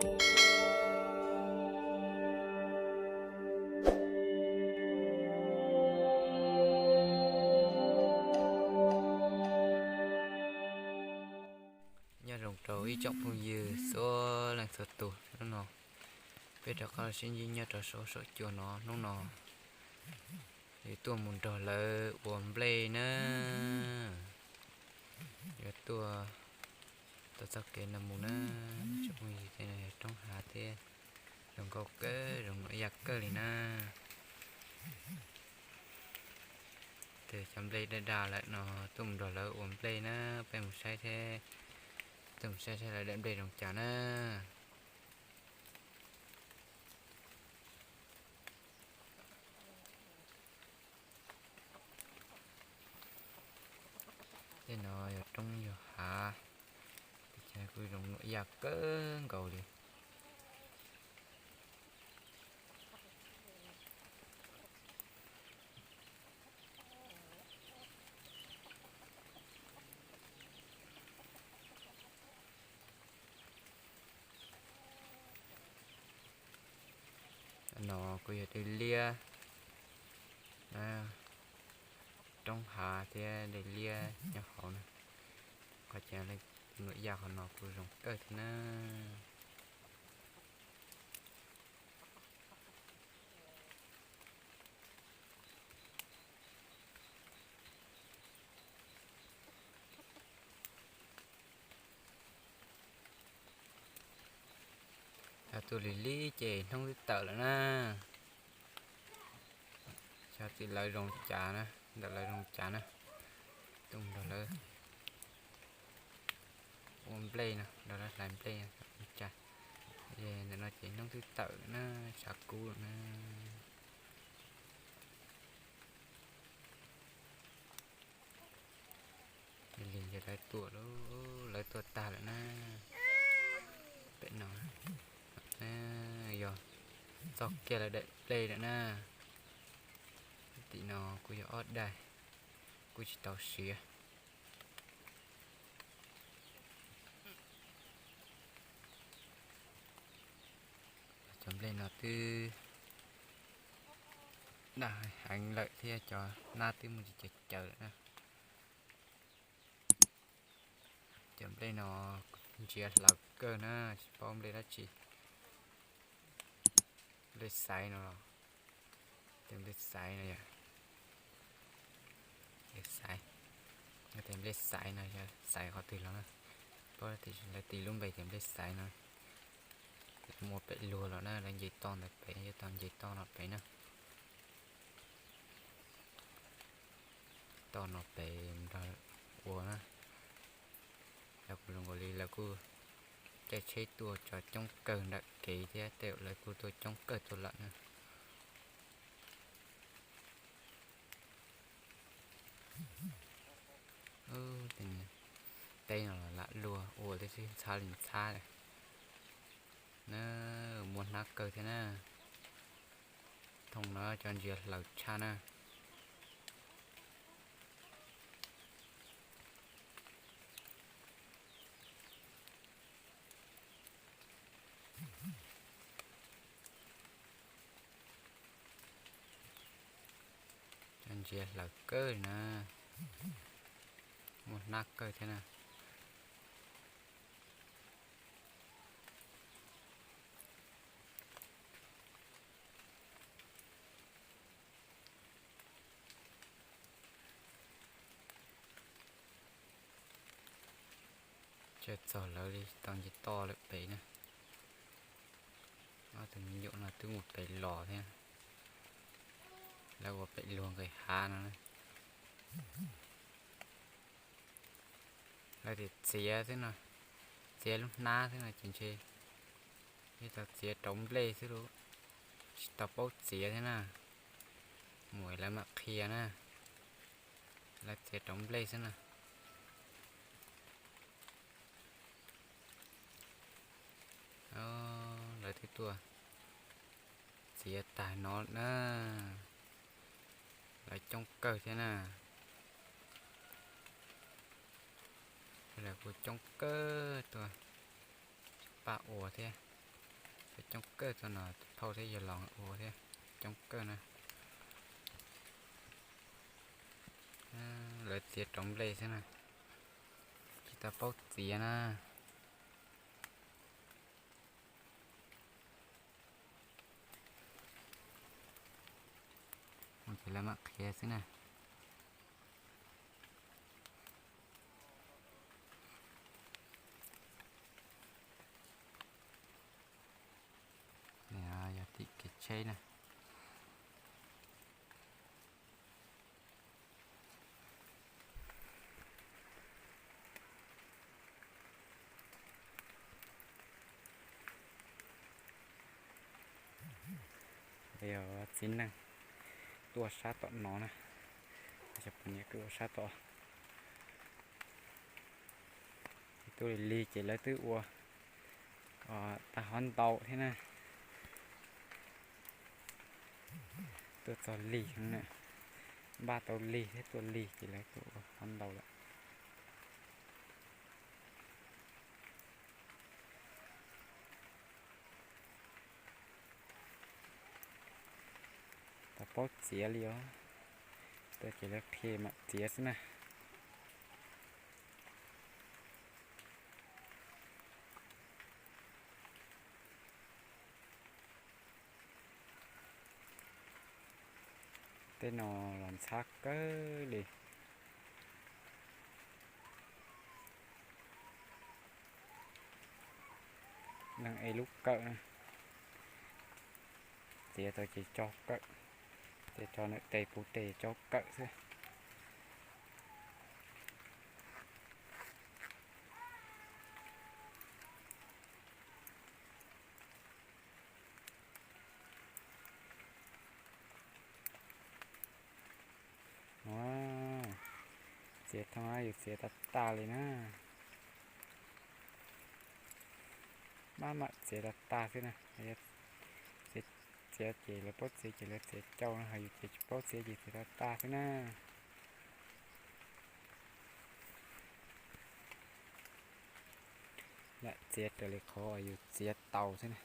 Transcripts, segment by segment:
Nyob zoo rau ib tsoom phooj ywg txhua leej txhua tus, hnub no peb rov qab los sib ntsib nyob rau saum saum cua no. Hnub no yuav tuaj mus nrog lawv ua nplej na, yuav tuaj tau txoj kev no mus na. Tsoom phooj ywg, tej no yog roob hav thiab zoo nkauj kawg, zoo nuam yaj kawg li na. Ces cov nplej daj daj lawm no, tuaj mus nrog lawv ua nplej na, peb mus saib thiab, tuaj mus saib saib lawv daj nplej zoo cas na. Tej no yog roob yog hav, kuj zoo nuam yaj kawg nkaus li. No kuj yog dej liab, roob hav thiab dej liab nyob hauv na. Qhov chaw nuam yaj qhov no kuj zoo kawg thiab na. Xyov tuaj lig lig ces hnub twb tawm lawm na. Xyov tim lawv zoo cas na, ntawm lawv zoo cas na. Tuaj nrog lawv ua nplej no, nrog lawv hlais nplej no, ntawm no ces hnub twb tawm na, tshav kub lawm na. Lig ces lawv tuaj, lawv tuaj tag lawm na. Pem no yog txoj kiag lawv daim nplej lawm na. Tim no kuj yog ob daim, kuj tsis tau siav. Cov nplej no twb daj heev lawm thiab cov hnab twb muaj tsis caws caws lawm na. Cov nplej no ntsiav hlaws kawg na, tsis paub nplej dab tsi. Nplej xaiv no los, cov nplej xaiv no yog, nplej xaiv, nplej xaiv no yog xaiv qhov twg los na, paub tias lawv tis lub npe tias nplej xaiv no. Lawv muaj pem luag los na, lawv nce toj ntawd pem, yuav tau nce toj no pem na. Toj no pem nrog ua na. Lawv kuj zoo nkaus li lawv kuj caij tsheb tuaj tso coob kawg nram kev thiab, tej zaum lawv kuj tuaj coob kawg tuaj lawm na. Teb no los lam luag ua tib si, ntxhab li ntxhab na. Muaj hnab kawg thiab na. Thooj no cov ntsiav hlaws tshaj na. Cov ntsiav hlaws kawg na, muaj hnab kawg thiab na. Tsaws txog lawv li tau nce toj lawm pem na. Ob tug me nyuam no twb mus pem los thiab. Lawv ua pem luag nqis hav no na. Lawv tias txiav xwb no, txiav lub hnab xwb no ces ntshe yeej tau txiav rauv nplej xwb lauj, tsis tau paub txiav thiab na. Mus lawv mam qhia na. Lawv txiav rauv nplej xwb na. Lawv twb tuaj txiav tag no na, lawv coob kawg thiab na. Lawv kuj coob kawg tuaj, tsis pab ua thiab. Coob kawg, txog no tus phauj thiab yawg laus ua thiab, coob kawg na. Lawv txiav rau nplej xwb na, tsis tau paub txiav na. Ces lawv mam qhia xwb na. Yog tim kev tsheb na. Yog txiv neej tuaj sab tom no na, cov poj niam kuj ua sab tom. Tuaj lig lig ces lawv twb ua tag hov ntau thiab na. Tuaj txog lig heev na, npaj tau lig thiab tuaj lig ces lawv tuaj ua hov ntau lawm. Tau paub txiav li os, tuaj ces lawv qhia mam txiav xwb na. Tej no los ntxhab kawg li. Neeg ev lub kawm na, txiav tau ces coj kawm, ces tso ntawm tes puv tes coj kawm xwb. Txiav thooj yus txiav tag tag li na. Maj mam txiav tag tag xwb na. Txiav ces lawv paub txiav ces lawv txiav cau no, ho yus txiav tsis paub txiav ces txiav tag tag xwb na. Lam txiav raws li qhov uas yus txiav tau xwb na.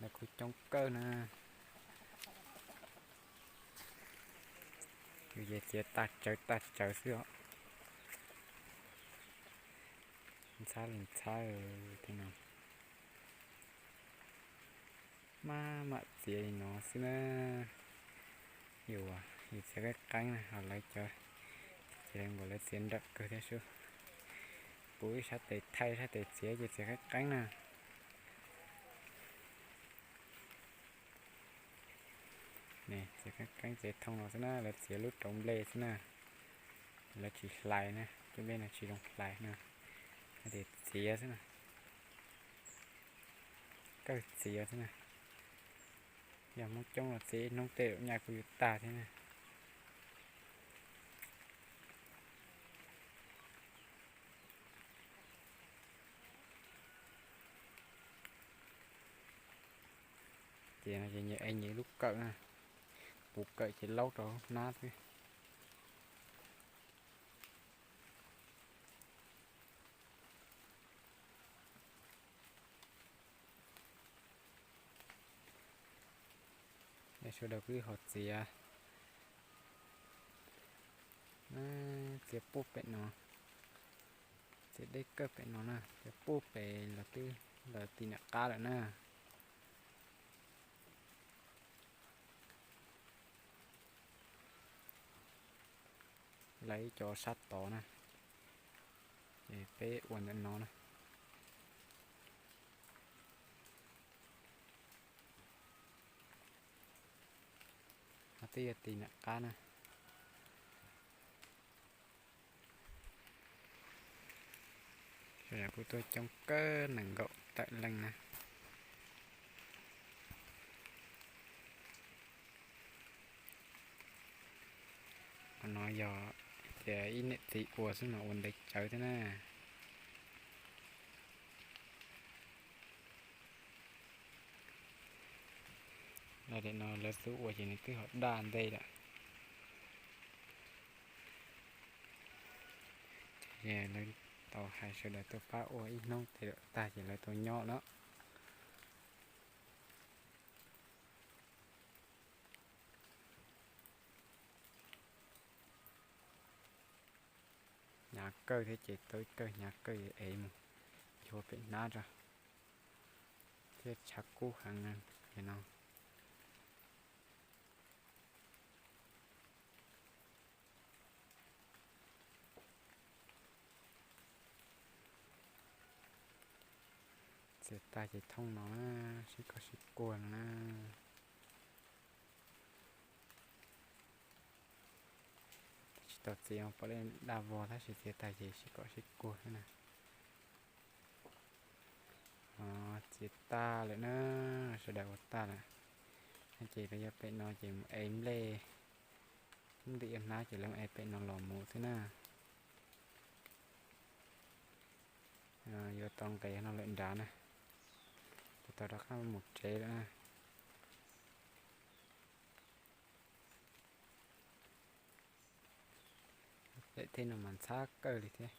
Lawv kuj coob kawg na. Yus ces txiav tag tsawv tag tsawv xwb os. Ntxhab li ntxhab tej no. Maj mam txiav li no xwb na. Yus, yus txiav qeeb qeeb na, ho lawv cov txiav npaum lawv txiav nrawm kawg thiab sub. Puv ib sab tes thaij sab tes txiav ces txiav qeeb qeeb na. Txiav qeeb qeeb txiav thooj no xwb na, lawv txiav lub rau nplej xwb na. Lawv tsis hlais na, cov nplej no tsis zoo hlais na, hais tias txiav xwb na. Kawg txiav xwb na. Yog Hmoob coob los txiav ib hnub tej zaum nyaj kuj yuav tag thiab na. Ces no ces nyias ev nyias lub kawm na, puv kawm ces laub rau hnab xwb. Sawv daws kuj ho txiav, txiav puag pem no, txiav deb kawg pem no na, txiav puag pem los twb lawv ti nram qab lawm na. Lawv ib co sab tod na, ces peb ua ntawm no na. Ho twb yuav ti nram qab na. Sawv daws kuj tuaj coob kawg nees nkaum tawm leej na. Qhov no yog tias ib niam txiv ua xwb mas ua ntev tsawv thiab na. Daim no lawv xub ua ces nws twb ho daj ntej lawm. Ces Ces lawv tau hais sawv daws tuaj pab ua ib hnub tes luam tag ces lawv tau nyob no. Hnyav kawg thiab ces tau ib kawg hnyav kawg es mus yug pem hnab tso thiab tshav kub heev no. Txiav tag ces thooj no na, sib koj sib kuag no na. Tsis tau txiav pom li daj vog tab sis txiav tag ces sib koj sib kuag na. Txiav tag lawm na, sawv daws ua tag lawm. Ces lawv yuav pem no ces mus ev nplej, ntim hnab ces lawv mus ev pem no los mus xwb na. Yuav tau nqes no lawm nrad na, yuav tau rov qab mus tsev lawm na. Daim thej no mas ntxhab kawg li thiab.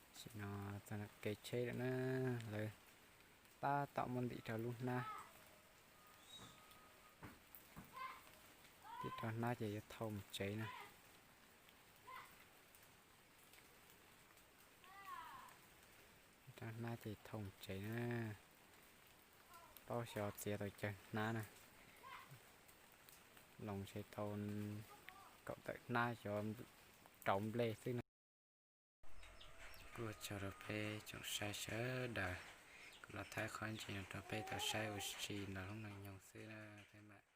Tam sim no txog kev tsheb lawm na, lawv tab tom muab ntim rau lub hnab, ntim rau hnab ces yuav thau mus tsev na. Rau hnab ces thau mus tsev na. Paub xyov txiav tau cawg hnab na, loos ntshe tau kaum tawm hnab xyov rau nplej xwb na. Kuj ua tsaug rau peb tsoom saib sawv daws, kuv los thaij qhov ntsis no rau peb tau saib ua si nrog hnub no nyoog xwb na, peb mam